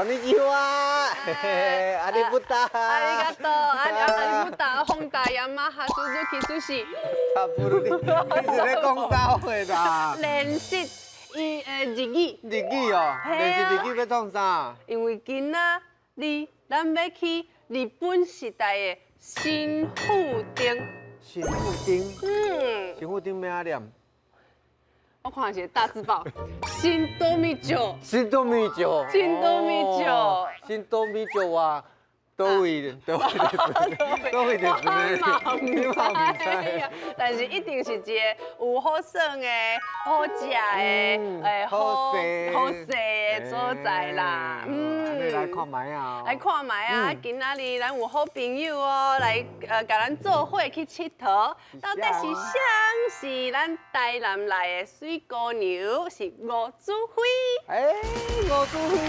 こんにちは，阿里不達，ありがとう，阿里不達，ホンダ、雅馬哈、Suzuki、壽司。差不多，你是咧講啥話啦？練習伊日語。日語哦，練習日語欲創啥？因為今仔日咱欲去日本時代的新富町。新富町。新富町欲按念？我看一下大字報，新多米酒。新多米酒。新多米酒。新多米酒啊！佗位？佗位？佗位就是呢？你嘛毋知。但是一定是一个有好耍的、好食的、好勢好勢的所在啦。嗯，來看覓啊！來看覓啊！今仔日咱有好朋友哦，來共咱做伙去𨑨迌。到底是啥？是咱台南來的水姑娘，是吳祖輝。哎，吳祖輝，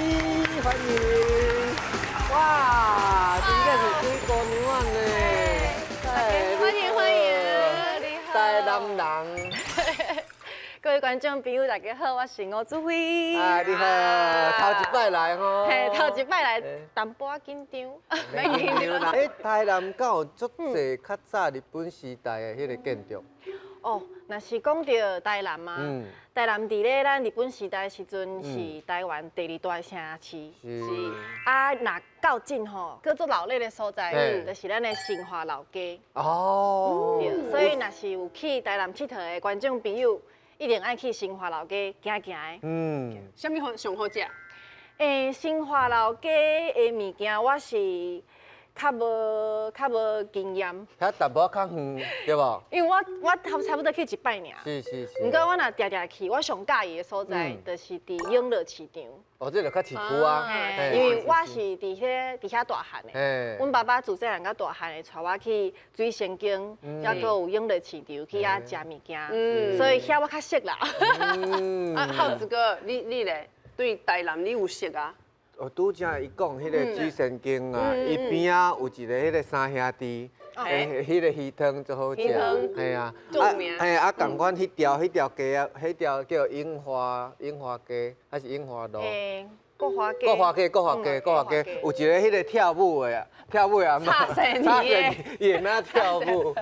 歡迎！哇，真正是水姑娘呢！歡迎歡迎，台南人。各位觀眾朋友，大家好，我是吳祖輝。啊，你好，頭一擺來吼。嘿，頭一擺來，淡薄仔緊張。免緊張啦。欸，台南敢有足濟較早日本時代的彼個建築？哦，若是講著台南啊，台南佇咧咱日本時代時陣是台灣第二大城市。是。啊，若較近吼，閣足熱鬧的所在，就是咱的新華老街。哦。對，所以若是有去台南𨑨迌的觀眾朋友，一定愛去新華老街行行的。啥物好上好食？欸，新華老街的物件，我是較無經驗。遐淡薄較遠，對無？因為我差不多去一擺爾。是是是。毋過我若定定去，我上佮意的所在，就是佇永樂市場。哦，這就較市區啊。因為我是佇遐大漢的。阮爸爸自細漢到大漢的，帶我去水仙宮，猶閣有永樂市場去遐食物件，所以遐我較熟啦。啊，浩子哥，你咧對台南你有熟啊？哦，拄才伊講彼个水仙宮啊，伊邊仔有一个彼个三兄弟，彼个魚湯足好食，嘿啊，嘿啊，仝款彼條街啊，彼條叫櫻花街，還是櫻花路？國華街，國華街，國華街，國華街，有一个彼个跳舞的，跳舞的阿嬤，伊會哪跳舞，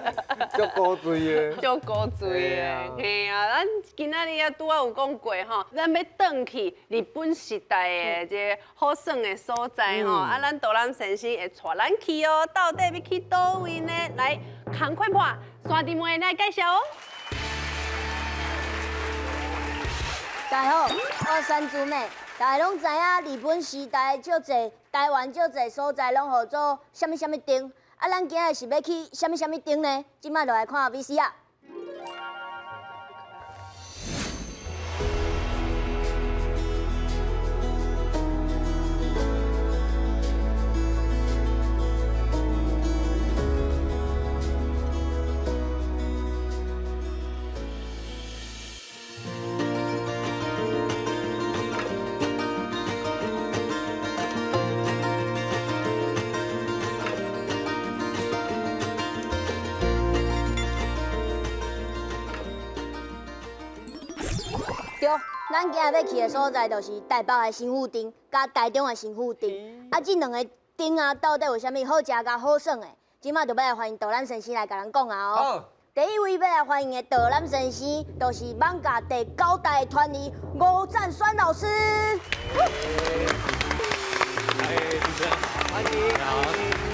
足古錐的，足古錐的，嘿啊！咱今仔日也拄仔有講過吼，咱欲轉去日本時代的這个好耍的所在吼，啊，咱導覽先生會帶咱去哦，到底欲去佗位呢？來，工課破，山弟妹來介紹哦。大家好，我山猪妹。大家攏知影，日本時代足濟台灣足濟所在攏號做啥物啥物町，啊，咱今日是欲去啥物啥物町呢？這擺就來看 VCR。對，咱今日欲去的所在就是台北的新富町，佮台中的新富町。啊，這兩個町啊，到底有啥物好食佮好耍的？這擺就欲來歡迎導覽先生來共咱講啊哦。第一位欲來歡迎的導覽先生，就是艋舺第九代傳人吳贊宣老師。歡迎，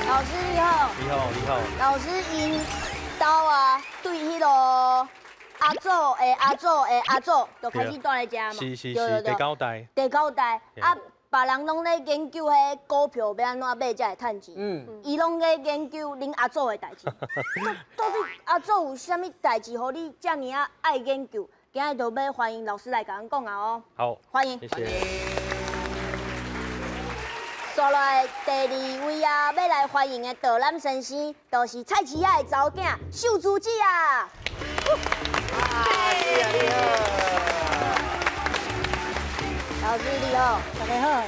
老師你好。你好，你好。老師𪜶兜啊，對彼个阿祖的阿祖的阿祖，就開始蹛咧遮嘛。是是是，第九代。第九代啊，別人攏咧研究彼股票欲按怎買才會趁錢，伊攏咧研究恁阿祖的代誌。到底阿祖有啥物代誌，予你遮爾仔愛研究？今日就欲歡迎老師來共咱講啊哦。好，歡迎。謝謝。接落來第二位啊，欲來歡迎的導覽先生，就是菜市仔的查某囝秀珠姊啊。老師你好，大家好。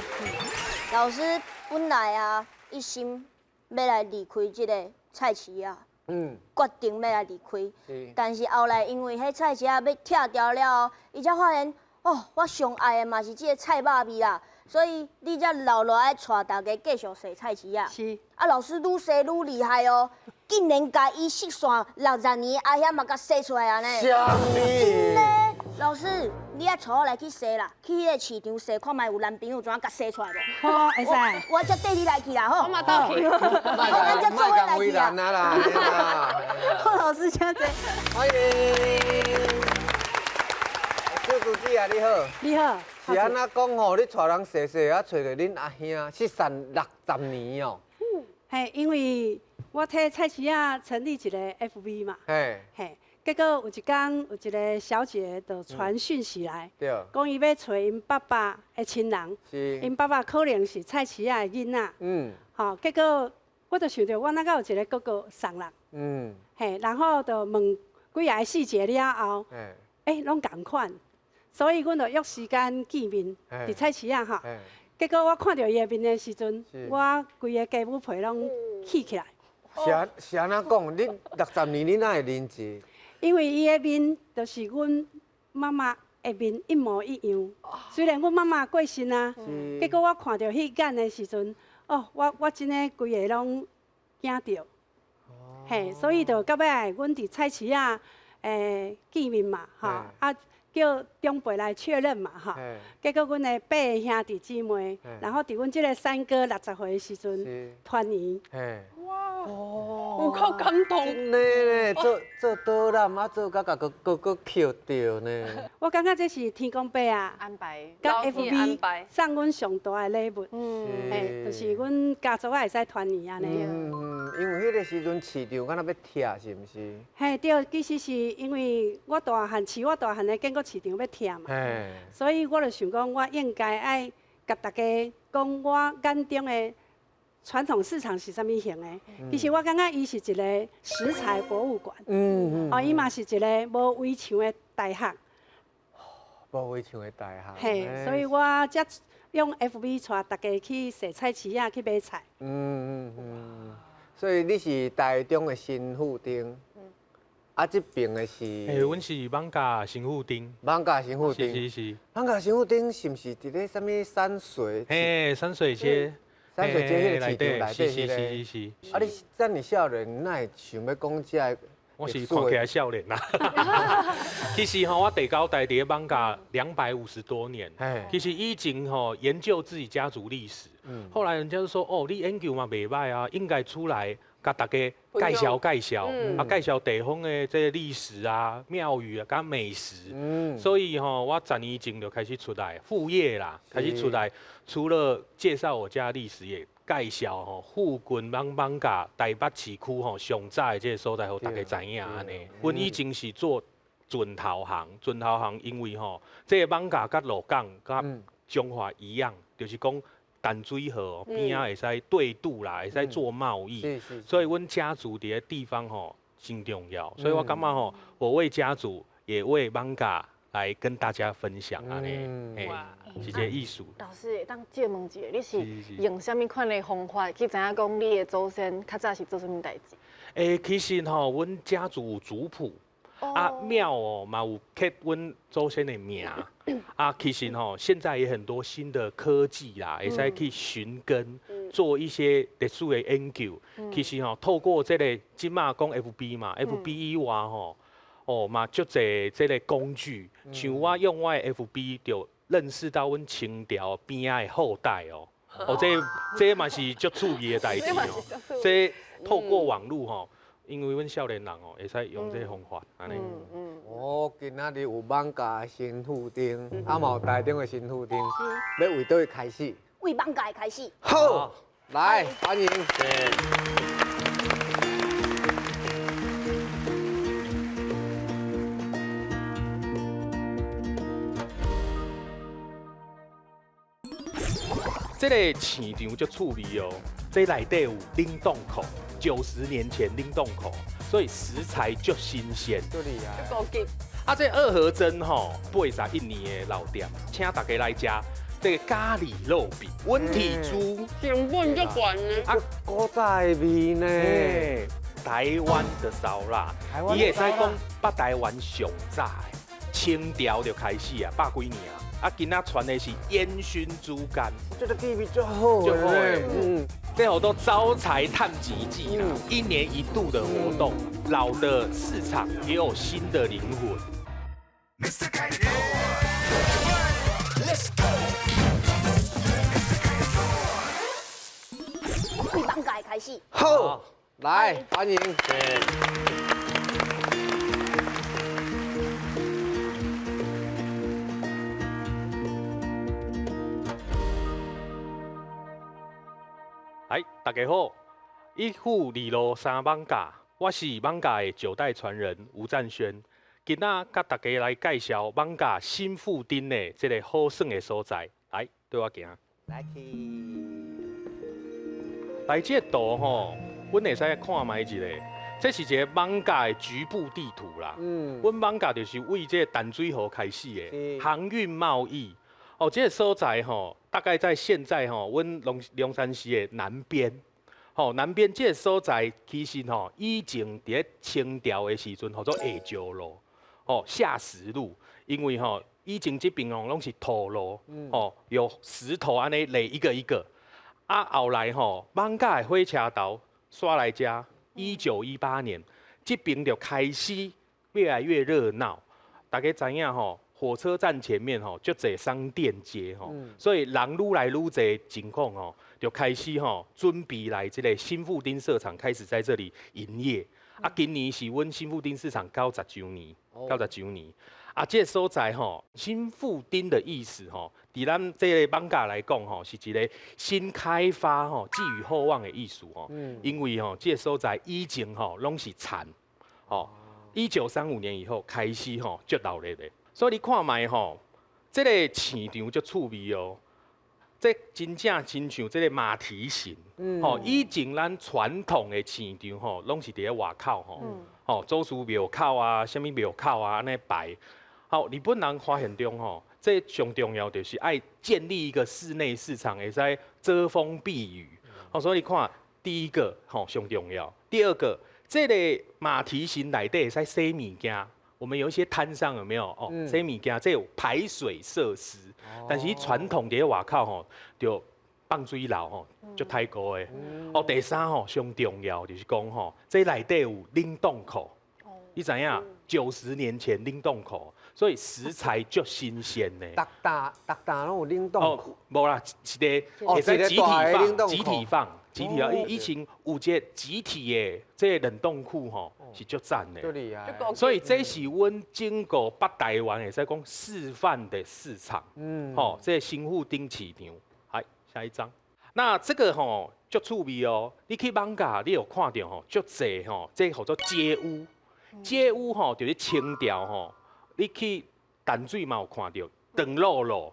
老師本來啊，一心欲來離開這个菜市仔，決定欲來離開。但是後來因為彼菜市仔欲拆掉了後，伊才發現，哦，我上愛的嘛是這个菜肉味啦。所以你才留落來帶大家繼續踅菜市仔。是。啊，老師愈踅愈厲害哦，竟然共伊失散60年的阿兄嘛共踅出來啊呢。啥物？真的，老師，你愛帶我來去踅啦，去彼個市場踅看覓有男朋友怎共踅出來無？好，會使。我才綴你來去啦，吼。我嘛鬥去。咱才做伙來去啦。好，老師請坐。歡迎。小書記啊，你好。你好。是按怎講吼？你帶人踅踅啊，揣著恁阿兄失散60年哦。嘿，因為我替菜市仔成立一個 FB 嘛。嘿。嘿，結果有一天有一個小姐就傳訊息來，講伊欲揣𪜶爸爸的親人。是。𪜶爸爸可能是菜市仔的囡仔。嗯。吼，結果我就想著，我哪敢有一個哥哥送人。嗯。嘿，然後就問幾个細節了後，欸，攏仝款。所以，阮就約時間見面，佇菜市仔吼。結果我看著伊的面的時陣，我規個雞母皮攏起起來。是按怎講？你60年，你哪會認得？因為伊的面就是阮媽媽的面一模一樣。雖然阮媽媽過身啊，結果我看著彼眼的時陣，哦，我真的規个攏驚著。嘿，所以就到尾仔，阮佇菜市仔見面嘛，吼啊。叫長輩來確認嘛，吼，結果阮的八个兄弟姊妹，然後佇阮這個三哥60歲的時陣團圓。哇，有夠感動。真的咧，做做導覽啊，做甲共閣閣抾著呢。我感覺這是天公伯啊，安排，佮 FB 送阮上大的禮物，嘿，就是阮家族仔會使團圓按呢。嗯，因為彼個時陣市場敢若欲拆，是毋是？嘿，對，其實是因為我大漢飼我大漢的建國市場欲拆嘛，所以我就想講，我應該愛共大家講我眼中的傳統市場是啥物型的。其實我感覺伊是一個食材博物館，哦，伊嘛是一個無圍牆的大學，無圍牆的大學。嘿，所以我才用 FB 帶大家去踅菜市仔去買菜。所以你是台中的新富町。啊，這邊的是，欸，阮是艋舺新富町。艋舺新富町。是是是。艋舺新富町是毋是佇咧啥物山水？嘿，山水街。山水街彼個市場內底是是是是是。啊，你遮爾少年，哪會想欲講這个？我是看起來少年啦。其實吼，我第九代佇咧艋舺250多年。其實以前吼研究自己家族歷史，後來人家就說，哦，你研究嘛袂䆀啊，應該出來。共大家介紹介紹，啊介紹地方的這個歷史啊、廟宇啊、佮美食。所以吼，我10年前就開始出來副業啦，開始出來，除了介紹我家歷史，也介紹吼附近艋舺台北市區吼上早的這個所在，予大家知影按呢。阮以前是做船頭行，船頭行因為吼這個艋舺佮鹿港佮彰化一樣，就是講。淡水河邊仔會使對渡啦，會使做貿易，所以阮家族佇个地方吼真重要，所以我感覺吼，我為家族，也為艋舺來跟大家分享按呢，是這個意思。老師，會當借問一下，你是用啥物款的方法去知影講你的祖先較早是做啥物代誌？欸，其實吼，阮家族有族譜。啊，廟哦嘛有刻阮祖先的名啊，其實吼現在也很多新的科技啦，會使去尋根，做一些歷史的研究。其實吼，透過這個這馬講 FB 嘛，FB 以外吼，哦嘛足濟這個工具，像我用我的 FB 就認識到阮清朝邊仔的後代哦，哦這嘛是足趣味的代誌哦，這透過網路吼。因為阮少年人哦，會使用這个方法，按呢。哦，今仔日有艋舺新富町，啊嘛有台中的新富町，欲為佗位開始？為艋舺開始。好，來歡迎。這個市場足趣味哦，這內底有冷凍庫，90年前冷凍庫，所以食材足新鮮。足厲害。足高級。啊，這二和珍吼，81年的老店，請大家來食這个咖喱肉餅、溫體豬，成本足懸呢。啊，古早的味呢？台灣的燒臘，伊會使講北台灣上早的，清朝就開始啊，百幾年啊。啊，今仔传的是烟熏猪肝，这个气味足好，足好的，这好多招财趁钱季啦，一年一度的活动，老的市场也有新的灵魂。对艋舺开始。好，来欢迎。来，大家好，一富二路三艋舺，我是艋舺的九代传人吴占轩。今仔佮大家来介绍艋舺新富町的这个好耍的所在。来，对我行。来去。来，这个图吼，阮会使看觅一下，这是一个艋舺的局部地图啦。阮艋舺就是为这个淡水河开始的航运贸易。哦，这个所在吼，大概在现在吼，阮龙山寺的南边。吼，南边这个所在其实吼，以前伫咧清朝的时阵，号做下石路，吼下石路，因为吼以前这边吼拢是土路，吼有石头按呢垒一个一个。啊，后来吼，艋舺的火车头煞来遮，1918年，这边就开始越来越热闹。大家知影吼，火车站前面吼，足济商店街吼，所以人愈来愈济情况吼，就开始吼准备来这个新富町市场开始在这里营业。啊，今年是阮新富町市场90周年，90周年。啊，这个所在吼，新富町的意思吼，伫咱这个艋舺来讲吼，是一个新开发吼，寄予厚望的意思吼。因为吼，这个所在以前吼拢是田，吼，1935年以后开始吼足闹热的。所以你看觅吼，这个市场足趣味哦，这真正亲像这个马蹄形，吼，以前咱传统的市场吼，拢是伫咧外口吼，吼，祖师庙口啊，啥物庙口啊，按呢摆。好，日本人发现中吼，这上重要就是爱建立一个室内市场，会使遮风避雨。好，所以你看，第一个吼上重要，第二个，这个马蹄形内底会使洗物件。我们有一些摊商有没有？哦，洗物件这有排水设施，但是传统伫外口吼，就放水流吼，足太高的。哦，第三吼上重要就是讲吼，这内底有冷冻库，你知影？90年前冷冻库，所以食材足新鲜的。逐大逐大拢有冷冻库？无啦，一个会使集体放，集体放。集体啊，以前有这个集体的这个冷冻库吼，是足赞的。所以这是阮整个北台湾会使讲示范的市场。吼，这个新富町市场。来，下一张。那这个吼足趣味哦，你去艋舺，你有看到吼足济吼，这个叫做街屋。街屋吼就是清朝吼，你去淡水嘛有看到，长乐路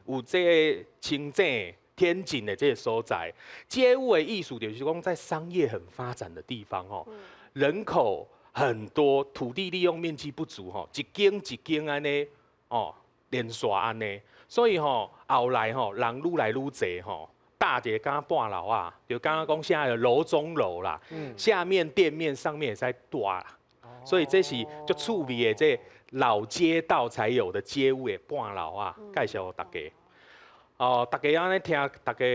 有这个清井。天井的这个所在，街屋的意思就是讲，在商业很发展的地方哦，人口很多，土地利用面积不足吼，一间一间按呢哦连续按呢，所以吼后来吼人愈来愈济吼，搭一个敢半楼啊，就刚刚讲现在的楼中楼啦，下面店面上面会使住啦，所以这是足趣味的这老街道才有的街屋的半楼啊，介绍予大家。哦，大家按呢听，大家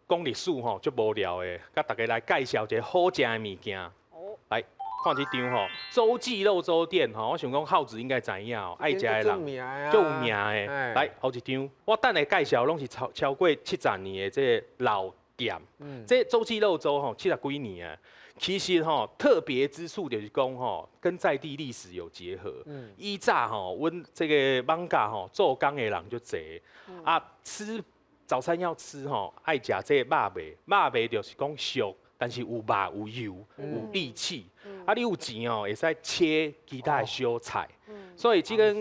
讲历史吼，足无聊的，佮大家来介绍一个好食的物件。来看这张吼，周记肉粥店吼，我想讲浩子应该知影哦，爱食的人足有名的。来，后一张，我等下介绍拢是超过70年的这个老店。这周记肉粥吼，70几年啊。其实吼，特别之处就是讲吼，跟在地历史有结合。以早吼，阮这个艋舺吼，做工的人足济，啊，吃早餐要吃吼，爱食这个肉糜，肉糜就是讲俗，但是有肉有油有力气。啊，你有钱哦，会使切其他的小菜。所以这个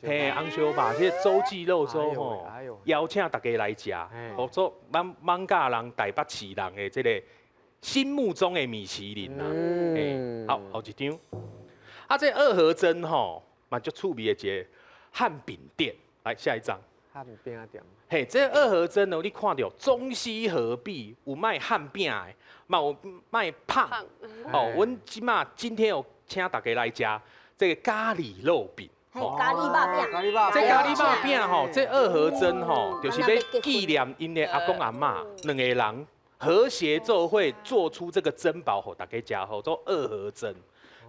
嘿，红烧肉，这个周记肉粥吼，邀请大家来食，号做咱艋舺人、台北市人的这个心目中的米其林啦。好，后一张。啊，这二和珍吼，嘛足趣味的一个汉饼店。来，下一张。汉饼店。嘿，这二和珍哦，你看到中西合璧，有卖汉饼的，嘛有卖胖。哦，阮这马今天有请大家来食这个咖喱肉饼。咖喱肉餅，咖喱肉，這咖喱肉餅吼，這二合珍吼，就是欲紀念𪜶的阿公阿嬤兩個人和諧做伙做出這個珍寶，予大家食，號做二合珍。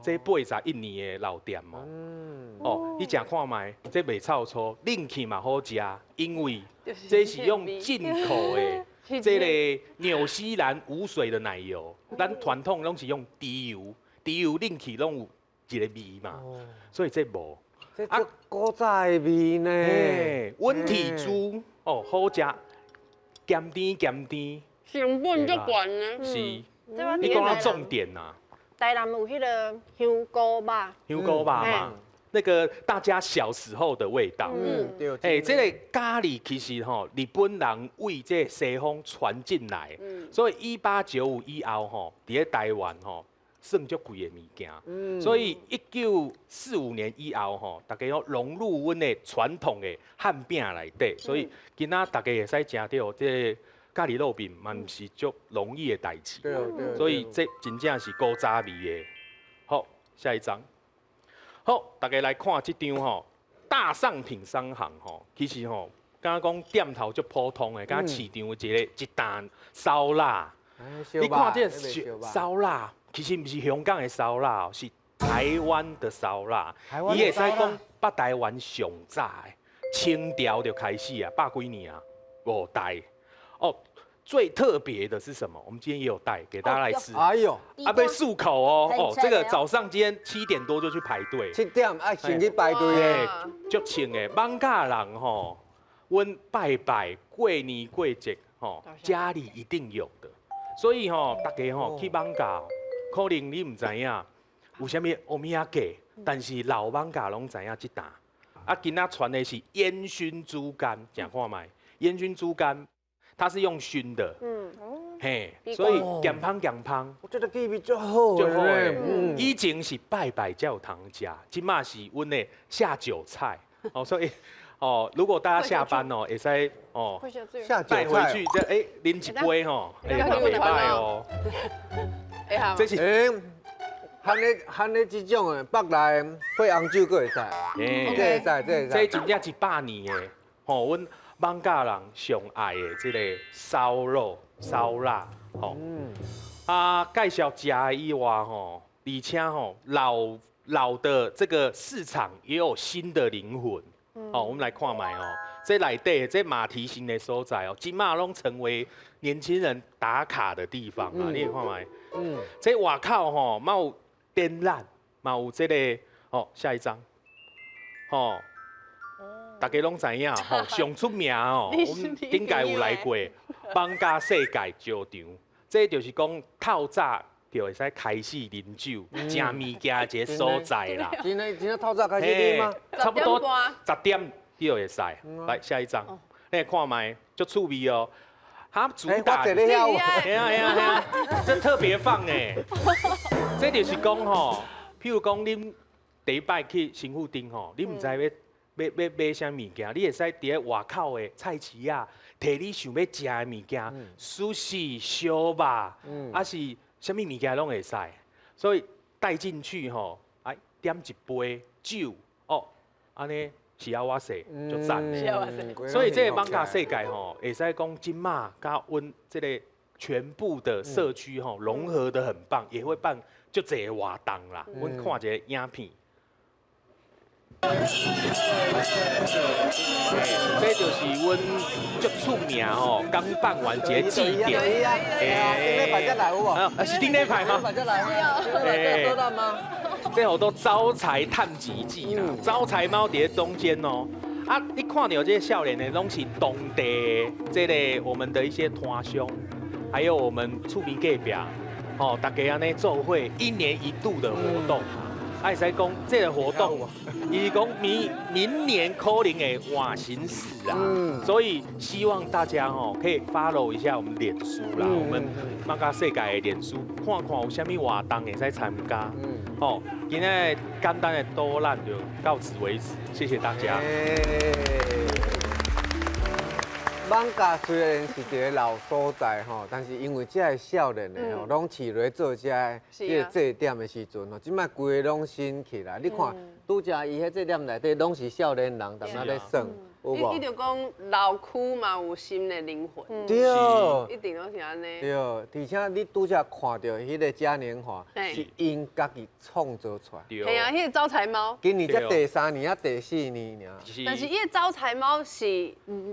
這81年的老店哦，哦，你食看覓，這袂臭臊，冷氣嘛好食，因為這是用進口的這個紐西蘭無水的奶油，咱傳統攏是用豬油，豬油冷氣攏有一個味嘛，所以這無。這足古早的味呢。溫體豬哦，好食，鹹甜鹹甜。成本足懸呢。是，你講到重點啦。台南有彼個香菇肉，香菇肉嘛，那個大家小時候的味道。嗯，對。欸，這個咖喱其實吼，日本人為這個西方傳進來，所以1895以後吼，佇咧台灣吼，算足貴的物件。所以1945年以後吼，大家要融入阮的傳統的漢餅內底，所以今仔大家會使食著這個咖喱肉餅嘛，毋是足容易的代誌。所以這真正是古早味的。好，下一張。好，大家來看這張吼，大上品商行吼，其實吼，敢若講店頭足普通的，敢若市場一個一擔燒臘。你看這個燒臘，其實毋是香港的燒臘，是台灣的燒臘。伊會使講北台灣上早的，清朝就開始啊，百幾年啊，五代。哦，最特別的是什麼？我們今天也有帶給大家來吃。哎呦，啊，欲漱口哦。哦，這個早上今天7點多就去排隊。 7點啊，先去排隊的。足穿的，艋舺人吼，阮拜拜過年過節吼，家裡一定有的。所以吼，大家吼去艋舺，可能你毋知影有啥物歐米亞給，但是老艋舺攏知影這擔。啊，今仔傳的是煙燻豬肝，食看覓？煙燻豬肝。它是用燻的，嘿，所以鹹芳鹹芳，我覺得氣味足好，足好的。以前是拜拜才有通食，這馬是阮的下酒菜，哦，所以哦，如果大家下班哦，會使哦，帶回去這哎啉一杯吼，哎袂䆀哦。這是哎，含咧含咧這種的北來配紅酒閣會使，這會使，這會使。這真正100年的，吼，阮艋舺人上愛的這個燒肉、燒臘，吼。啊，介紹食的以外，吼，而且吼老老的這個市場也有新的靈魂。哦，我們來看覓哦，這內底這馬蹄形的所在哦，這馬攏成為年輕人打卡的地方啊！你來看覓，這外口吼，嘛有展覽，嘛有這個哦，下一張，吼。大家攏知影吼，上出名哦，阮頂屆有來過，艋舺世界招場，這就是講透早就會使開始啉酒、食物件一個所在啦。真的真的透早開始啉嗎？差不多10點你就會使。來下一張，你來看覓，足趣味哦。它主打，嘿啊嘿啊嘿啊，這特別放欸。這就是講吼，譬如講恁第一擺去新富町吼，你毋知欲欲買啥物件，你會使佇咧外口的菜市仔，提你想欲食的物件，壽司、燒肉，啊是啥物物件攏會使，所以帶進去吼，哎點一杯酒，哦，按呢是啊我勢就讚的。所以這個艋舺世界吼，會使講這馬佮阮這個全部的社區吼融合得很棒，也會辦足濟活動啦。阮看一個影片。這就是阮足出名吼，剛辦完節祭典。欸，頂禮拜才來有無？啊，是頂禮拜嗎？頂禮拜才來。欸，這號做招財趁錢祭啦，招財貓佇咧中間哦。啊，你看著這個少年的，攏是當地這個我們的一些攤商，還有我們厝邊隔壁，吼，大家按呢做伙，一年一度的活動。啊，會使講這個活動，伊是講明明年可能會換形式啊，所以希望大家吼可以 follow 一下我們臉書啦，我們艋舺世界的臉書，看看有啥物活動會使參加。哦，今天簡單的導覽就到此為止，謝謝大家。艋舺虽然是一个老所在吼，但是因为这个少年的吼，拢饲落做这个这个祭典的时阵吼，这摆规个拢新起来。你看，拄才伊彼祭典内底拢是少年人，踮遐咧耍。你就讲老区嘛有新的灵魂，对，一定拢是按呢。对，而且你拄才看著彼个嘉年华，是𪜶家己创造出来。嘿啊，彼个招财猫。今年才第三年啊，第四年尔。但是彼个招财猫是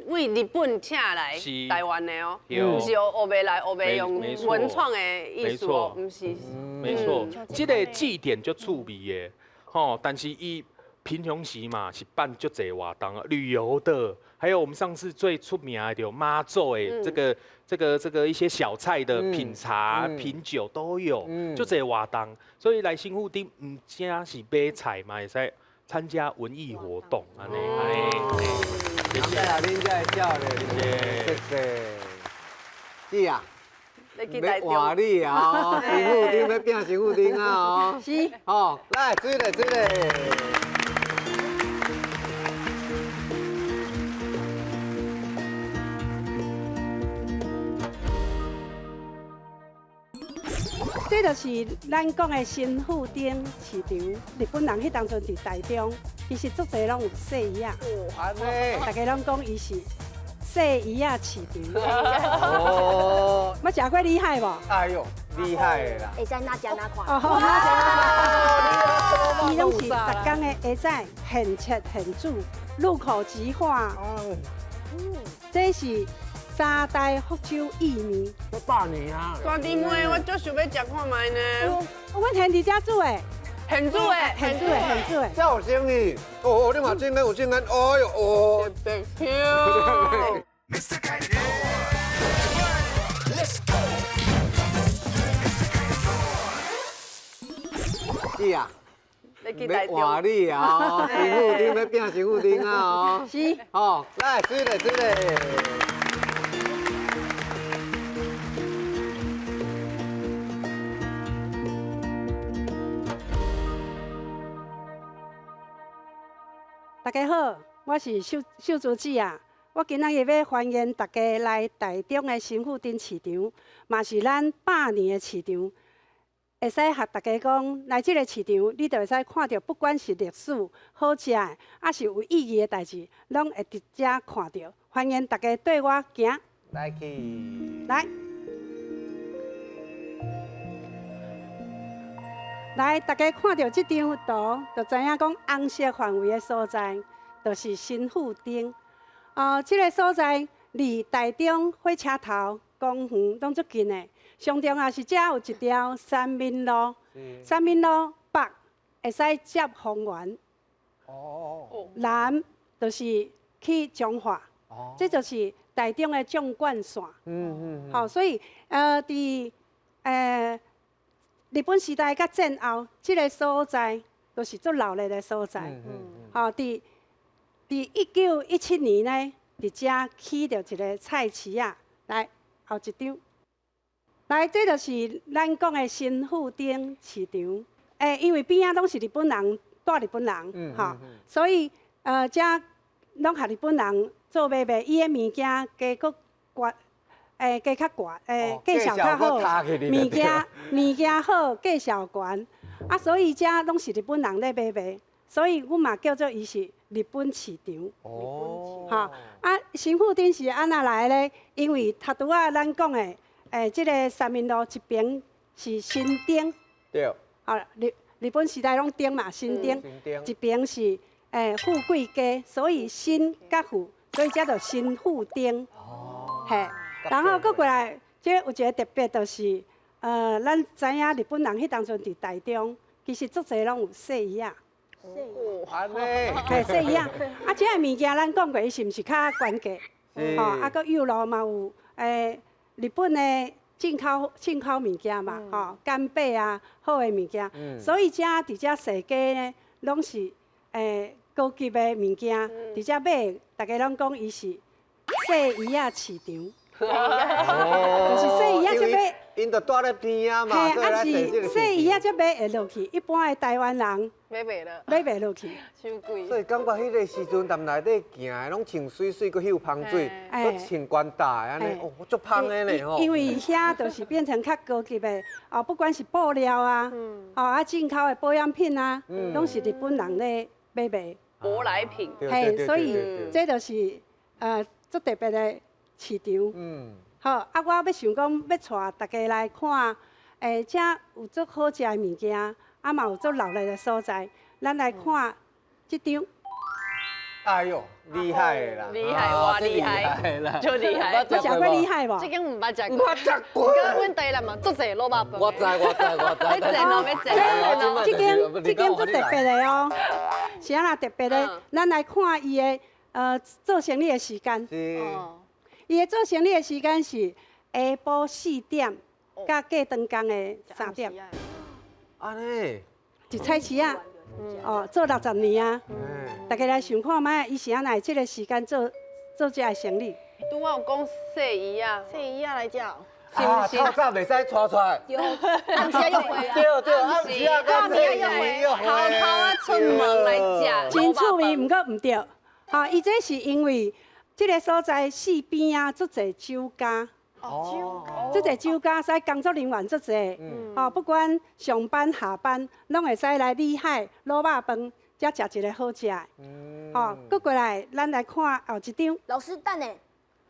为日本请来台湾的哦，毋是乌白来乌白用文创的意思哦，毋是。没错，这个祭典足趣味的，吼，但是伊。平常时嘛是办足济活动啊，旅游的，还有我们上次最出名的就妈祖的这个一些小菜的品茶、品酒都有，足济活动。所以来新富町毋只是买菜嘛，会使参加文艺活动，按呢，谢谢啊，恁遮的少年，谢谢。姐啊，欲换你啊，新富町欲变新富町啊，哦，是，哦，来，水咧，水咧。这就是咱讲的新富町市场。日本人彼当阵伫台中，其实足济拢有细鱼仔，大家拢讲伊是细鱼仔市场。哦，捌食过厉害无？哎呦，厉害的啦！会使哪食哪看。哦，哪食哪看。伊拢是逐工的下早现切现煮，入口即化。这是。三代福州意面，这百年啊！大弟妹，我足想欲食看觅呢。阮现伫遮煮的，现煮的，现煮的，现煮的。这有生意哦！你嘛真个有正眼，哎呦哦！特别是啊，欲换你啊！新富町欲变新富町啊！哦，是哦，来，水咧，水咧。大家好，我是秀秀珠姊啊。我今仔日欲欢迎大家来台中的新富町市场，嘛是咱百年的市场。会使和大家讲，来这个市场，你就会使看著，不管是历史、好食的，抑是有意义的代志，拢会伫遮看著。欢迎大家缀我行。来去。来。来，大家看著这张图，就知影讲红色范围的所在，就是新富町。哦，这个所在离台中火车头公园拢足近的。上重要是遮有一条三民路，三民路北会使接丰原，南就是去彰化，这就是台中的纵贯线。好，所以伫日本时代佮战后，这个所在都是足热闹的所在。好，伫1917年呢，伫遮起著一个菜市仔，来后一张。来，这就是咱讲的新富町市场。因为边仔拢是日本人，蹛日本人，吼，所以遮拢予日本人做买卖，伊的物件加阁悬，加较悬，价数较好，物件好，价数悬，啊，所以遮拢是日本人咧买卖，所以阮嘛叫做伊是日本市场。哦，吼，啊，新富町是按怎来咧？因为头拄仔咱讲的。这个三民路一边是新町，对，啊，日本时代拢町嘛，新町，一边是富贵街，所以新佮富，所以叫做新富町。哦，嘿，然后阁过来，这有一个特别，就是咱知影日本人彼当阵伫台中，其实足济拢有细鱼仔。哦，按呢。嘿，细鱼仔，啊，这个物件咱讲过，伊是毋是较悬价？吼，啊，阁幼路嘛有日本的进口物件嘛，吼，干贝啊，好的物件，所以遮伫遮踅街呢，拢是高级的物件，伫遮买，大家拢讲伊是细鱼仔市场，就是细鱼仔这买， 𪜶就蹛咧边仔嘛，嘿，啊是细鱼仔才买会落去，一般的台湾人买袂落，买袂落去。伤贵。所以感觉彼个时阵，踮内底行的拢穿媠媠，阁嗅芳水，阁穿冠带按呢，哦，足芳的呢吼。因为遐就是变成较高级的，哦，不管是布料啊，哦啊进口的保养品啊，拢是日本人咧买卖。舶来品。嘿，所以这就是足特别的市场。好，啊，我欲想讲，欲带大家来看，遮有足好食的物件，啊嘛有足热闹的所在，咱来看这张。哎呦，厉害啦！厉害哇，厉害啦，就厉害。你食过厉害无？这间毋捌食过。我食过。阮台南嘛，足济卤肉饭。我知，我知，我知。欲煎咯，欲煎咯。这间足特别的哦，是按怎特别的？咱来看伊的做生意的时间。是。伊的做生意的时间是下晡4点，佮过长工的3点。按呢？一菜市仔，哦，做60年啊。大家来想看觅，伊是按怎这个时间做做这个生意？拄仔有讲细鱼仔，细鱼仔来食。啊，透早袂使带出来。对，暗时约会。对对，暗时啊，暗时约会。偷偷仔出门来食。真趣味，毋过毋对。吼，伊这是因为这个所在四边仔足济酒家，哦，足济酒家，所以工作人员足济，哦，不管上班下班，拢会使来里海卤肉饭，才食一个好食的。哦，阁过来，咱来看后一张。老师，等下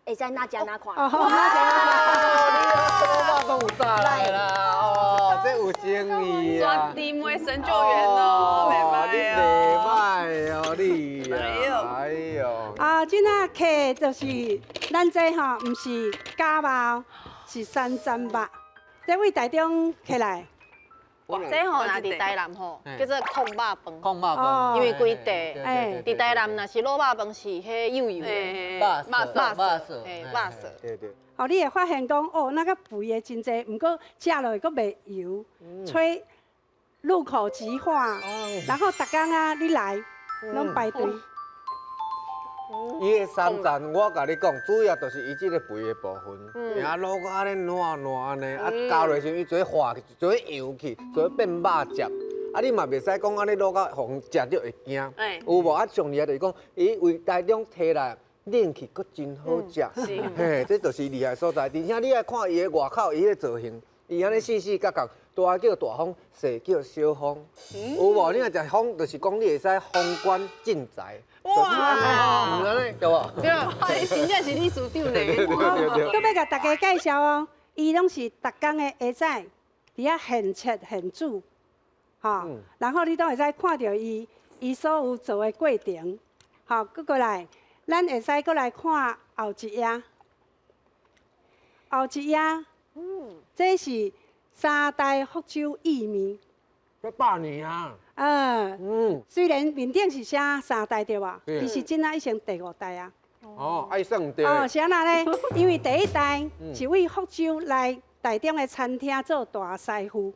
会使哪食哪看。哦，好，哪食哪看。卤肉饭有早来啦，哦，这有生意啊。山猪妹神救援哦，袂歹你袂歹哦，你啊，哎呦。啊，这仔客就是咱这吼，毋是假肉，是山珍肉。这位台中客来。这吼，若伫台南吼，叫做控肉饭。控肉饭，因为规地，伫台南若是卤肉饭是彼幼幼的肉肉肉色，嘿，肉色。对对。哦，你会发现讲，哦，那个肥的真济，毋过食落去阁袂油，吹入口即化。然后逐工啊，你来拢排队。伊的三层，我共你讲，主要就是伊这个肥的部分，啊，卤到按呢烂烂按呢，啊，加落时伊就会化去，就会扬去，就会变肉汁。啊，你嘛袂使讲按呢卤到予人食著会惊，有无？啊，上厉害就是讲，伊为台中提来冷去，阁真好食。嘿，这就是厉害所在。而且你爱看伊的外口，伊的造型，伊按呢四四角角，大叫大方，小叫小方，有无？你若食方，就是讲你会使封官进财。哇，毋按呢，对无？对，你真正是理事长呢。对对对。阁欲共大家介绍哦，伊拢是逐工的下早，伫遐现切现煮，吼，然后你都会使看著伊，伊所有做的过程，吼，阁过来，咱会使阁来看后一页，后一页，这是三代福州意面。这百年啊！虽然面顶是写三代对无？其实这仔已经第五代啊。哦，爱算对。哦，是按怎呢？因为第一代是为福州来台中的餐厅做大师傅。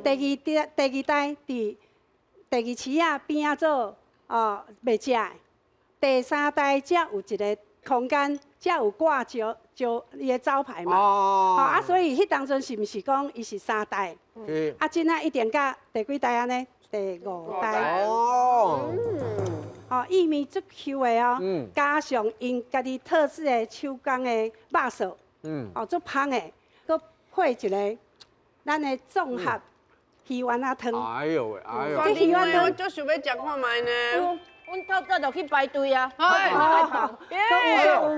第二代伫第二市仔边仔做哦卖食的。第三代才有一个空间，才有挂招招伊的招牌嘛。哦。啊，所以彼当阵是毋是讲伊是三代？啊，这仔一定甲第几代按呢？第五代。哦。哦，意面足 Q 的哦，加上𪜶家己特制的手工的肉臊，哦，足芳的，阁配一个咱的综合鱼丸仔汤。哎呦喂，哎呦。这鱼丸汤我足想欲食看觅呢。阮透早就去排队啊！耶，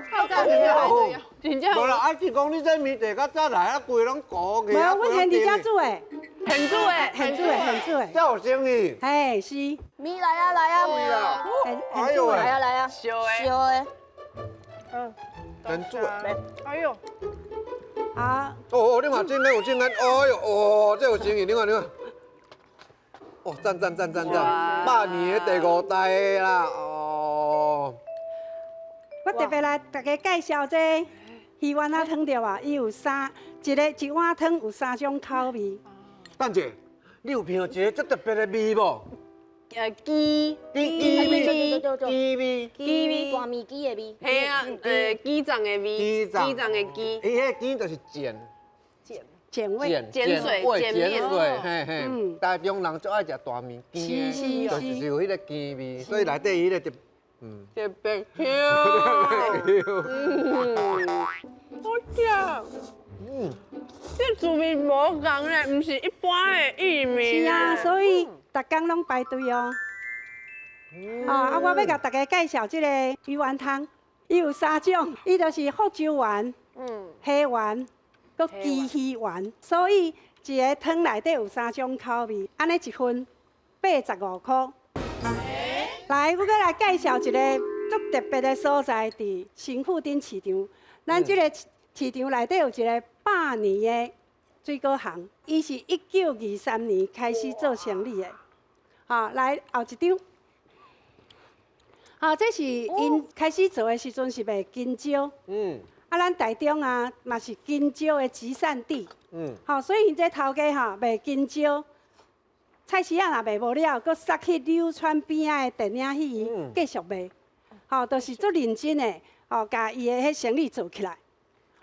透早就去排队啊！真正。无啦，啊是讲你这面坐较早来，啊规拢糊去。无，阮现伫遮煮的。现煮的，现煮的，现煮的。遮有生意。嘿，是。面来啊来啊！哎呦来啊来啊！烧的。烧的。现煮的。哎呦。啊。哦哦，你嘛真个有真个，哎呦哦，这有生意，你看你看。哦，赞赞赞赞赞！百年的第五代的啦，哦。我特别来大家介绍这鱼丸仔汤对吧？伊有三，一个一碗汤有三种口味。等者，你有闻到一个足特别的味无？鸡鸡味，鸡味，鸡味，大面鸡的味。嘿啊，鸡脏的味，鸡脏的鸡。伊彼个鸡就是煎，碱味，碱水碱水，嘿嘿。台中人最愛食大麵羹，就是有彼个羹味，所以內底彼个就，特別香，好食。這滋味無仝咧，毋是一般的意麵。是啊，所以逐工攏排隊哦。啊，我欲共大家介紹這个魚丸湯，伊有三種，伊就是福州丸、蝦丸、閣雞魚丸，所以一个湯內底有三種口味，按呢一份85箍。來，我閣來介紹一个足特別的所在，佇新富町市場。咱這个市場內底有一个百年的水果行，伊是1923年開始做生意的。好，來後一張。啊，這是𪜶開始做的時陣是賣香蕉。啊，咱台中啊，嘛是香蕉的集散地。好，所以𪜶這頭家吼賣香蕉，菜市仔若賣無了，閣殺去柳川邊仔的電影戲院繼續賣。吼，就是足認真的，吼，共伊的彼生意做起來。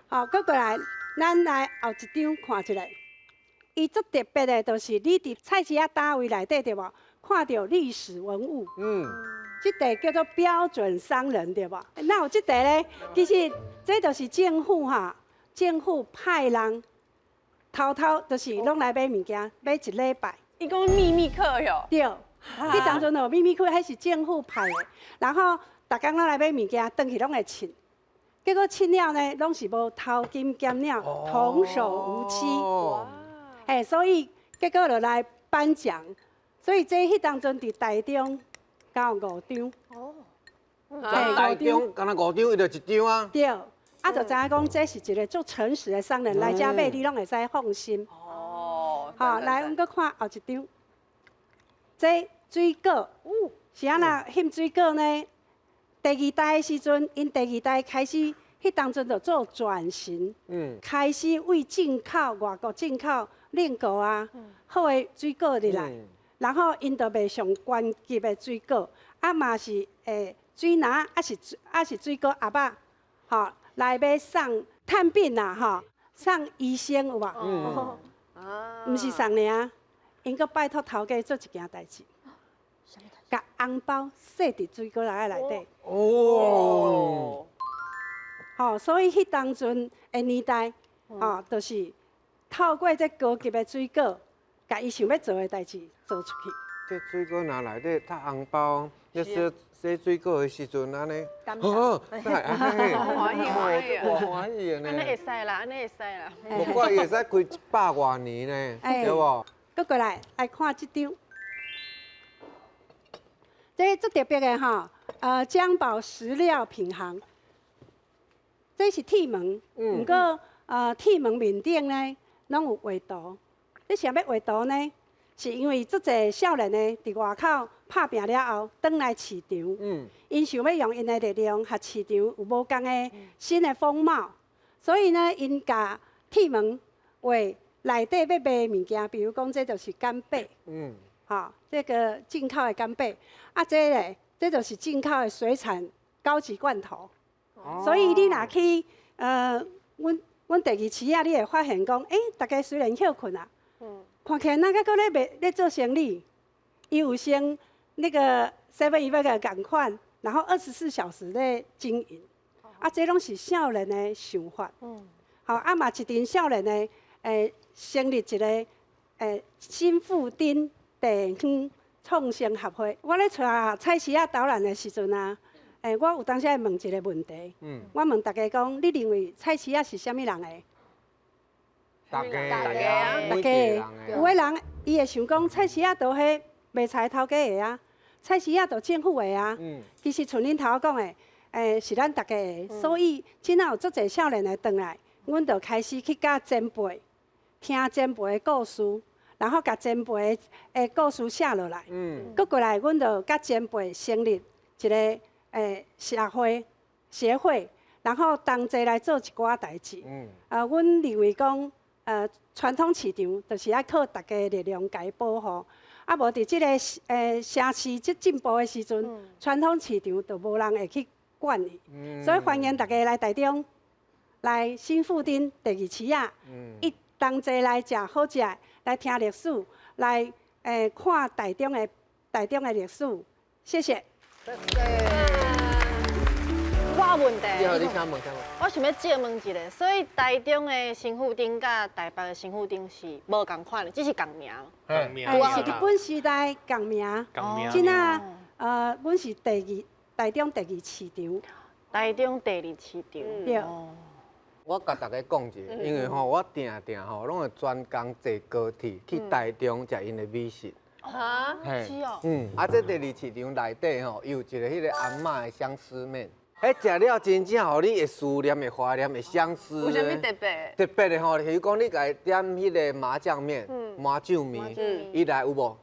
吼，閣過來，咱來後一張看一下，伊足特別的，就是你佇菜市仔單位內底對無？看著歷史文物。這塊叫做標準商人對無？那有這塊咧，其實這就是政府哈，政府派人偷偷就是攏來買物件，買一禮拜。伊講秘密客喲。對，彼當陣有秘密客，彼是政府派的，然後逐工攏來買物件，轉去攏會稱。結果稱了呢，攏是無偷斤減兩，童叟無欺。哎，所以結果就來頒獎。所以這彼當陣佇台中。共五張。哦，台中敢若五張，伊就一張啊。對，啊，就知影講這是一个足誠實的商人，來遮買你攏會使放心。哦。好，來，阮閣看後一張。這水果，是按怎翕水果呢？第二代的時陣，𪜶第二代開始，彼當陣就做轉型，開始為進口外國進口鄰國啊，好的水果入來。然後𪜶就賣上懸級的水果，啊嘛是水籃，啊是水果盒仔，吼來欲送探病啦，吼送醫生有無？毋是送爾，𪜶閣拜託頭家做一件代誌，共紅包踅佇水果籃仔內底。哦。吼，所以彼當陣的年代，吼，就是透過這高級的水果。共伊想欲做的代誌做出去。這水果若內底塞紅包，你洗洗水果的時陣按呢，好，歡喜歡喜，歡喜的呢。按呢會使啦，按呢會使啦。無怪伊會使開100外年呢，對無？閣過來來看這張，這足特別的吼，江寶食料品行，這是鐵門，毋過鐵門面頂呢，攏有畫圖。你啥欲畫圖呢？是因為足濟少年的佇外口拍拚了後，轉來市場，𪜶想欲用𪜶的力量，予市場有無仝的新的風貌，所以呢，𪜶共鐵門畫內底欲賣物件，比如講這就是干貝，吼，這個進口的干貝，啊，這咧，這就是進口的水產高級罐頭，所以你若去，阮第二市仔，你會發現講，欸，大家雖然歇睏啊。看起來那閣閣咧賣咧做生意，伊有先那個 Seven Eleven 仝款，然後24小時咧經營，啊，這攏是少年的想法。好，啊嘛一陣少年的，成立一個新富町地方創生協會。我咧帶菜市仔導覽的時陣啊，我有當時會問一個問題。我問大家講，你認為菜市仔是啥物人的？大家，大家，大家。有的人伊會想講菜市仔都彼賣菜頭家的啊，菜市仔都政府的啊。其實像恁頭講的，是咱大家的。所以這擺有足濟少年的轉來，阮就開始去佮前輩聽前輩的故事，然後共前輩的故事寫落來。閣過來，阮就佮前輩成立一個社會協會，然後同齊來做一寡代誌。啊，阮認為講，傳統市場就是愛靠大家力量共伊保護，啊，無佇這个城市這進步的時陣，傳統市場就無人會去管伊。所以歡迎大家來台中，來新富町第二市仔，一同齐来食好食，来听历史，来看台中的历史。谢谢。我有问题。你好，你请问，请问。我想欲借问一下，所以台中的新妇町佮台北的新妇町是无仝款的，只是仝名。仝名。是日本时代仝名。仝名。这仔阮是第二，台中第二市场。台中第二市场。对。我共大家讲一下，因为吼，我定定吼，拢会专工坐高铁去台中食𪜶的美食。哈，是哦。啊，这第二市场内底吼，有一个彼个阿嬷的相思面。彼食了真正予你会思念、会怀念、会相思。有啥物特别？特别的吼，比如讲你共伊点彼个麻酱面、麻酱面，伊来有无？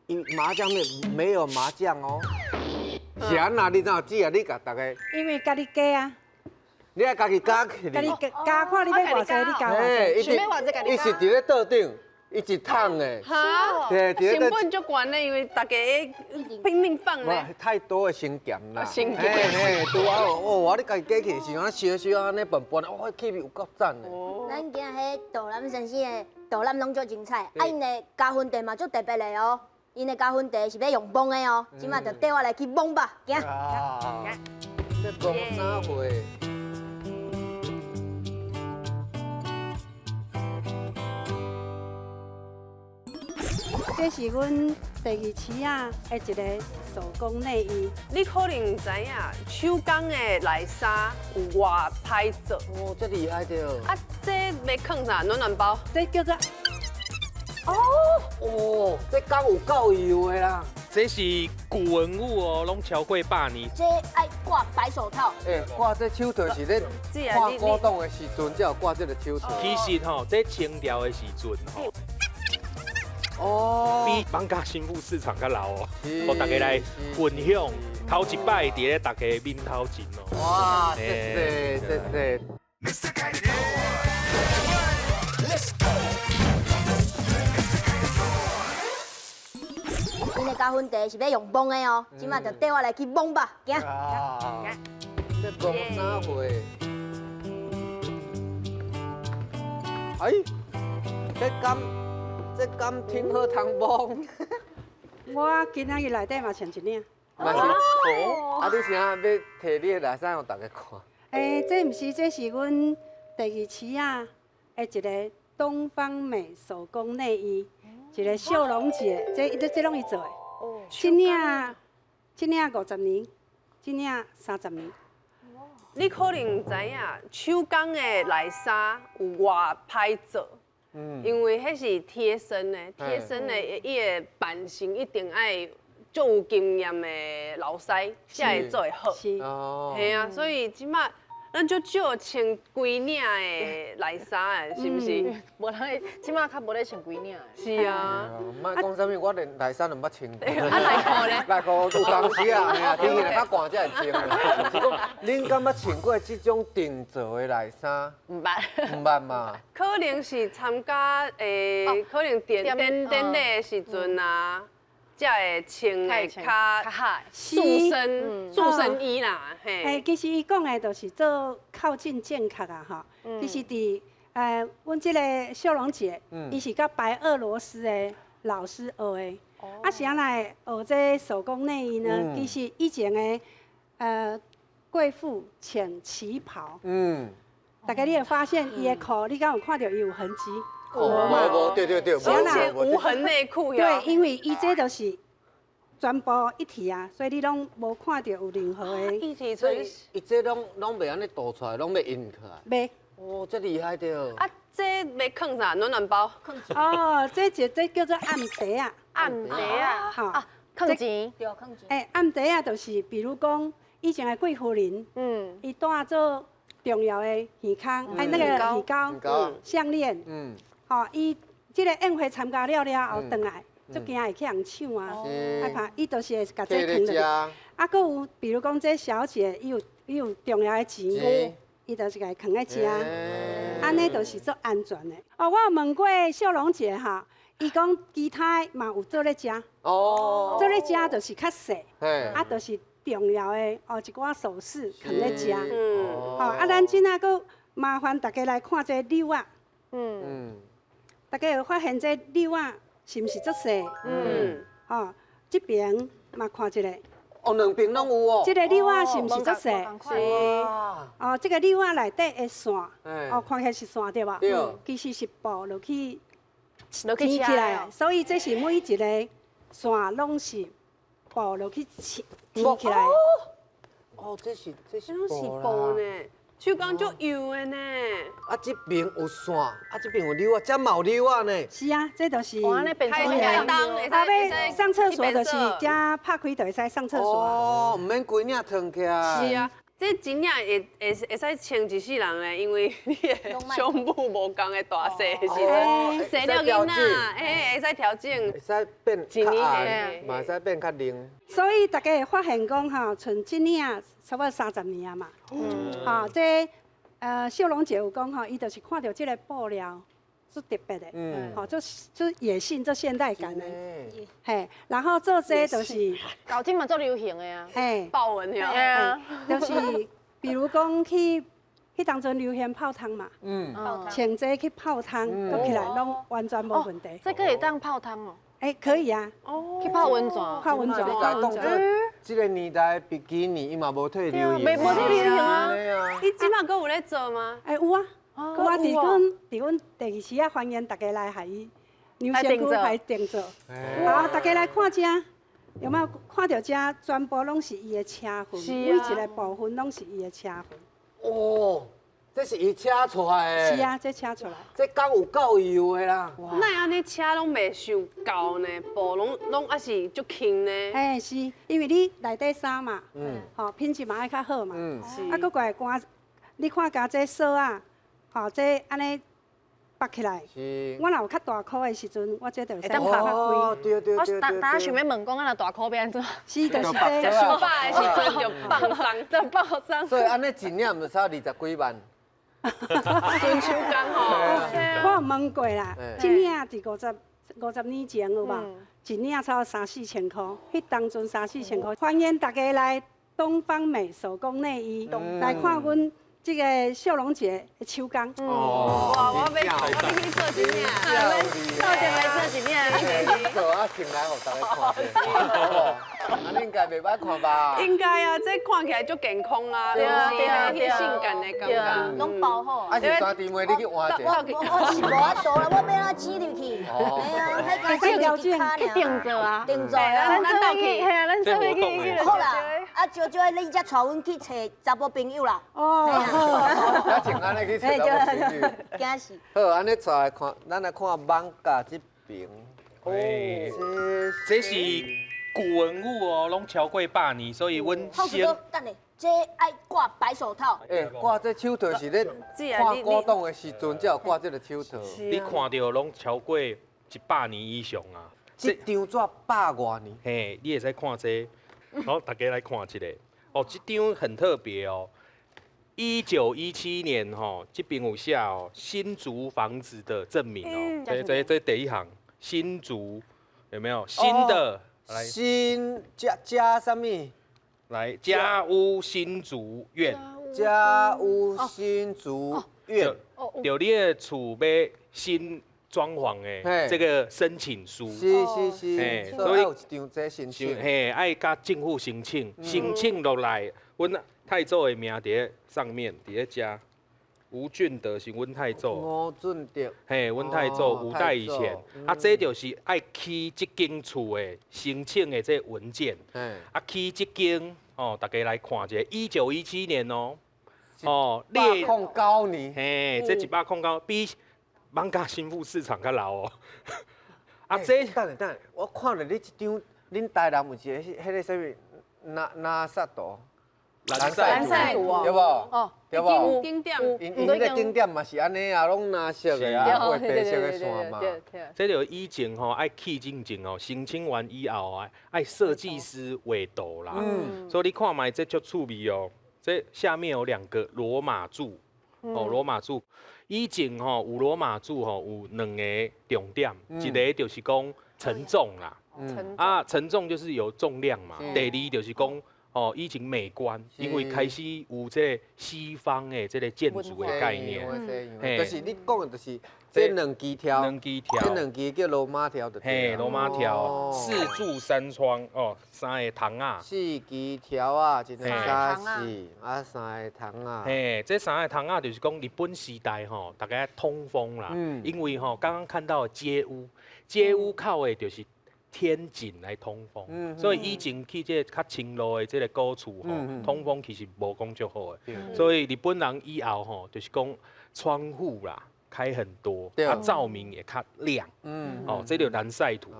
伊麻酱面没有麻酱哦。是按怎？你怎有煮啊？你共逐家。因为家己加啊。你爱家己加起。家己加，看你欲偌济，你加偌济。想欲偌济家己加。伊是伫咧桌顶。伊一桶的，哈，成本足悬的，因为大家拼命放咧。太多的生咸啦，生咸，嘿，拄啊哦，我你家己加起是按烧烧按呢笨笨，哦，气味有够赞的。咱今彼道南先生的导览拢足精彩，啊，𪜶的加分茶嘛足特别的哦，𪜶的加分茶是欲用摸的哦，这马就缀我来去摸吧，行。这讲啥话？这是阮第二市仔的一个手工内衣。你可能毋知影，手工的内衫有偌歹做。哦，这厉害著。啊，这欲囥啥？暖暖包。这叫做。哦哦，这敢有够油的啦。这是古文物哦，拢超过100年。这爱挂白手套。欸，挂这手套是咧看古董的时阵才有挂这个手套。其实吼，这清朝的时阵吼。哦，比艋舺新妇市场较老哦，予大家来分享，头一摆伫咧大家面头前哦。哇，谢谢谢谢。𪜶的加分茶是欲用摸的哦，这马就缀我来去摸吧，行。这讲啥话？哎，这敢？这敢挺好通摸？我今仔日内底嘛穿一领。嘛是哦，啊，你是按欲提你的内衫予大家看？欸，这毋是，这是阮第二市仔的一个东方美手工内衣，一个秀容姐，这拢伊做的。哦。这领，这领50年，这领30年。你可能毋知影，手工的内衫有偌歹做。因为彼是贴身的，贴身的伊的版型一定爱足有经验的老师才会做会好。是。嘿啊，所以这马咱足少穿规领的内衫的，是毋是？无人会，这马较无咧穿规领的。是啊。莫讲啥物，我连内衫都毋捌穿过。啊，内裤咧？内裤有当时啊，嘿啊，天气若较寒才会穿。是讲，恁敢捌穿过这种定做的内衫？毋捌。毋捌嘛？可能是参加可能典礼的时阵啊，才会穿的较塑身衣啦，嘿。欸，其实伊讲的就是做靠近健康啊，吼。其实伫阮这个秀容姐，伊是佮白俄罗斯的老师学的。啊，是按怎会学这手工内衣呢？其实以前的贵妇穿旗袍。大家你会发现伊的裤，你敢有看到伊有痕迹？无无，对对对，无痕内裤。对，因为伊这就是全部一体啊，所以你拢无看到有任何的一体。所以伊这拢袂按呢凸出来，拢袂隐起来。袂。哦，这厉害著。啊，这欲囥啥？暖暖包。哦，这叫做暗袋仔。暗袋仔。吼。啊，囥钱。对，囥钱。欸，暗袋仔就是比如讲以前的贵妇人，伊带做重要的耳孔，哎，那个耳钩、项链，吼，伊这个宴会参加了了后，转来，足惊会去人抢啊，啊怕伊就是会共这囥落去。啊，阁有比如讲这小姐，伊有重要的钱，伊就是共伊囥咧遮，按呢就是足安全的。哦，我有问过秀容姐哈，伊讲其他嘛有做咧遮，做咧遮就是较细，啊，就是重要的哦，一寡首饰囥咧遮。哦，啊，咱这仔阁麻烦大家来看这个纽仔。大家會發現這柳仔是毋是足細？吼，這邊嘛看一下。哦，兩邊攏有哦。這個柳仔是毋是足細？是。哦，這個柳仔內底的線，哦，看起來是線對無？對。其實是布落去落去起來，所以這是每一個線攏是布落去黐起來。哦，這是攏是布呢，手工足幼的呢。啊，這邊有線，啊，這邊有柳仔，這嘛有柳仔呢。是啊，這就是。開開啊，欲上廁所就是遮拍開就會使上廁所。哦，毋免規領脫起來。是啊，這真正會會會使穿一世人咧，因為你的胸部無仝的大細的時陣，生了囡仔，欸，會使調整，會使變較暗，嘛會使變較靈。所以大家會發現講吼，像這領差不多30年啊嘛，吼，這秀龍姐有講吼，伊就是看著這个布料足特別的，吼，足足野性、足現代感的，嘿，然後做這就是，舊陣嘛足流行的啊，嘿，豹紋的，就是比如講去，彼當陣流行泡湯嘛，穿這去泡湯，閣起來攏完全無問題。這個會當泡湯哦？欸，可以啊。哦，去泡溫泉，泡溫泉。你共當做這个年代比基尼，伊嘛無退流行。無退流行啊！你這馬閣有咧做嗎？欸，有啊，有啊，佇阮第二時啊，歡迎大家來予伊娘身軀來訂做。好，大家來看這，有沒有看著這？全部攏是伊的車痕，每一个部分攏是伊的車痕。哦，這是伊車出來的。是啊，這車出來。這敢有夠油的啦。哪會按呢車攏袂受厚呢？布攏攏猶是足輕呢？欸，是，因為你內底衫嘛，吼，品質嘛愛較好嘛。啊，閣過來寒，你看共這索仔，吼，這按呢縛起來。我若有較大箍的時陣，我這就會使綁較開。對對對。我剛剛想欲問講，啊若大箍欲按怎？是，就是這。食傷飽的時陣就放鬆，就放鬆。所以按呢一領毋就差20幾萬。純手工吼。我有問過啦，這領佇50年前有無？一領差不多三四千箍，彼當陣三四千箍。歡迎大家來東方美手工內衣，來看阮這个秀龍姐的手工。哇，我欲去做一領，做一來做一領。做啊，穿來予大家看者。啊，你應該袂歹看吧？應該啊，這看起來足健康啊，對啊對啊，性感的感覺，攏包好。啊，是三弟妹，你去換者。我是無法度啦，我欲按怎擠入去？嘿啊，彼個調整去訂做啊，訂做啊，咱鬥去，嘿啊，咱做伙去。好啦，啊，少少你才帶阮去揣查埔朋友啦。哦，好。咱穿按呢去揣查埔朋友。驚死。好，按呢帶來看，咱來看艋舺這邊。哦，這是古文物哦，攏超過100年，所以阮先。等下，這愛掛白手套。欸，掛這手套是咧看古董的時陣才有掛這个手套。你看著攏超過100年以上啊！這張紙百外年。嘿，你會使看這個，好，大家來看這個。哦，這張很特別哦。1917年吼，這邊有寫哦，新竹房子的證明哦。這第一行，新竹有沒有新的？來新家家啥物？來家屋新竹苑。家屋新竹苑。就你的厝欲新裝潢的這個申請書。是是是。所以有一張這申請。嘿，愛佮政府申請，申請落來，阮太祖的名佇咧上面，佇咧遮。吳俊德是阮太祖。吳俊德。嘿，阮太祖五代以前，啊，這就是愛起這間厝的申請的這文件。啊，起這間，哦，大家來看一下，1917年哦，哦， 109年。嘿，這109，比艋舺新婦市場較老哦。啊，這等下等下，我看著你這張，恁台南有一个彼个啥物，藍色圖。藍賽圖，對無？哦，對無？景點，𪜶彼个景點嘛是按呢啊，攏藍色的啊，畫白色的線嘛。這就以前吼愛起進前吼，申請完以後啊，愛設計師畫圖啦。所以你看覓這足趣味哦。這下面有兩個羅馬柱，哦，羅馬柱。以前吼有羅馬柱吼有兩个重點，一个就是講承重啦，啊，承重就是有重量嘛。第二就是講。哦，以前美觀，因為開始有這個西方的這個建築的概念。嘿，就是你講的，就是這兩支條，兩支條，這兩支叫羅馬條就對。嘿，羅馬條，四柱三窗，哦，三個窗仔。四支條啊，一兩三四，啊，三個窗仔。嘿，這三個窗仔就是講日本時代吼，大家通風啦。因為吼，剛剛看到的街屋，街屋靠的就是天井來通風，所以以前去這個較深路的這個古厝吼，通風其實無講足好的。所以日本人以後吼，就是講窗戶啦開很多，啊照明也較亮。哦，這就藍曬圖。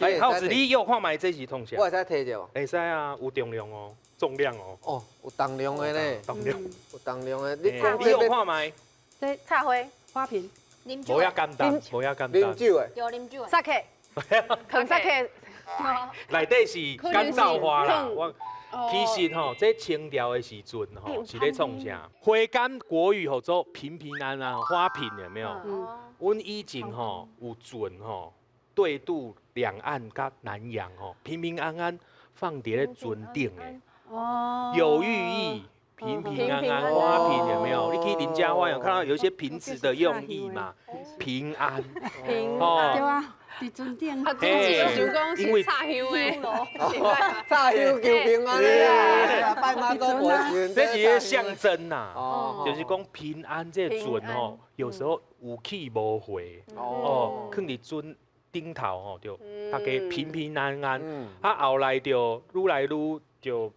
來，浩子，你又看覓這是創啥？我會使提著無？會使啊，有重量哦，重量哦。哦，有重量的咧。重量。有重量的。你又看覓？這插花花瓶。無遐簡單，無遐簡單。啉酒的。有啉酒的。薩克。扛薩克。內底是乾燥花啦。我其實吼，這清朝的時陣吼，是咧創啥？花間國語號做平平安安花瓶有沒有？阮以前吼有船吼對渡兩岸佮南洋吼，平平安安放佇咧船頂的。哦。有寓意，平平安安花瓶有沒有？你去林家花園看到有一些瓶子的用意嘛？平安。平安。對啊。佇船頂，啊，主持就講是插香的，插香求平安的，拜媽祖婆這是一個象徵吶，就是講平安這個船吼，有時候有去無回，哦，囥佇船頂頭吼，就大家平平安安。啊，後來就愈來愈就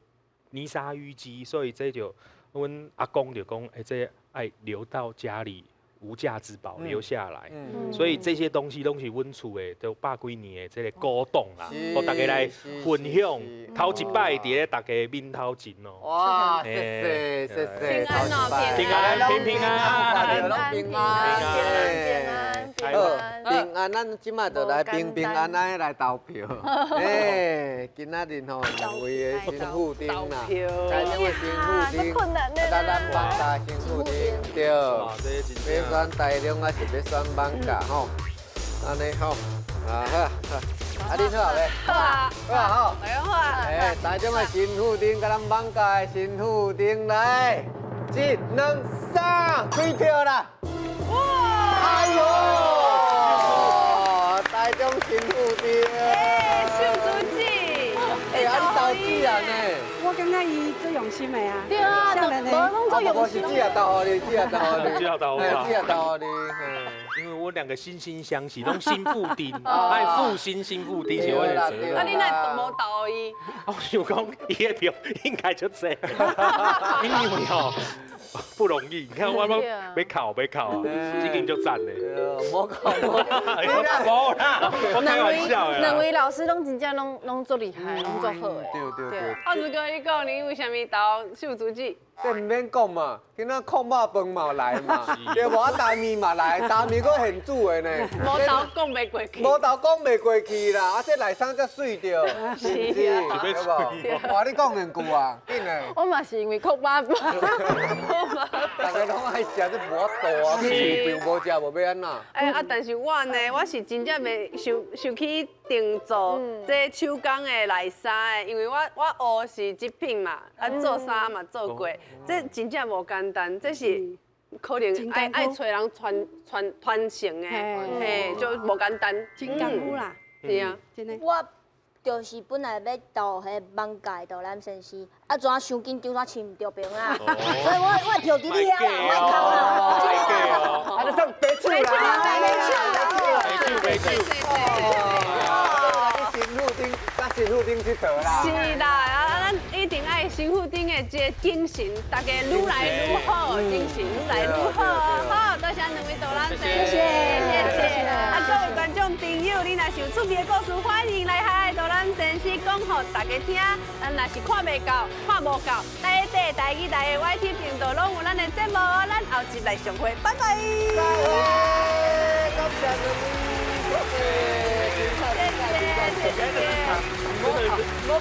泥沙淤積，所以這就阮阿公就講，欸，這愛留到家裡。無價之寶留下來，所以這些東西攏是阮厝的都百幾年的這個古董啦，予大家來分享。頭一擺佇咧大家面頭前哦。哇，謝謝謝謝，平安哦，平安平平安安，平安平安平安，平安，咱這擺就來平平安安來投票。哎，今仔日吼兩位的新婦丁啦，台中的新婦丁，啊，咱艋舺新婦丁，對。欲選台中還是欲選艋舺吼？按呢吼，啊好，啊恁好未？好啊，好啊吼，好啊。哎，台中的新婦丁，佮咱艋舺的新婦丁來，一、兩、三，開票啦！哇！哎喲，台中新婦丁。哎，秀珠姊，哎，啊你投姊啊呢？我感覺伊最用心的啊。對啊，無攏做用心。我是姊也投予你，姊也投予你，姊也投我，姊也投予你。因為我兩個惺惺相惜，攏新婦丁，愛負心新婦丁是我的責任。啊，你哪無投伊？我想講伊的票應該就濟，因為吼不容易。你看我攏欲哭欲哭，已經就讚嘞。無哭無啦，我開玩笑的。兩位老師攏真正攏攏足厲害，攏足好的。對對對。浩子哥，你講你為啥物投秀珠姊？這毋免講嘛，今仔炕肉飯嘛來嘛，對無？啊，大麵嘛來，大麵閣現煮的呢。無投講袂過去。無投講袂過去啦，啊，這內衫才媠著，是毋是？對無？哇，你講兩句啊，緊來。我嘛是因為炕肉飯。大家攏愛食這無法度啊，去市場無食無欲按怎？欸啊，但是我呢，我是真正袂想想去定做這手工的內衫的，因為我學是織品嘛，啊做衫嘛做過。這真正無簡單，這是可能愛愛揣人傳傳傳承的，嘿，就無簡單，真艱苦啦。是啊，真的。我就是本來欲投彼艋舺的導覽先生，啊，怎傷緊張，怎飼毋著兵啊？所以我的票佇你遐啦，莫哭啦。啊，你算白手啦，白手啦，白手白手。去新婦町，佮新婦町𨑨迌啦。是啦，啊，咱一定愛新婦町的這個精神，大家愈來愈好，精神愈來愈好。好，多謝兩位導覽，謝謝，謝謝。啊，各位觀眾朋友，你若是有趣味的故事，歡迎來海導覽先生講予大家聽。咱若是看袂夠，看無夠，台底、台語台的 YT 頻道攏有咱的節目，咱後集來相會，拜拜。再會，感謝兩位，謝謝，謝謝，謝謝。無無。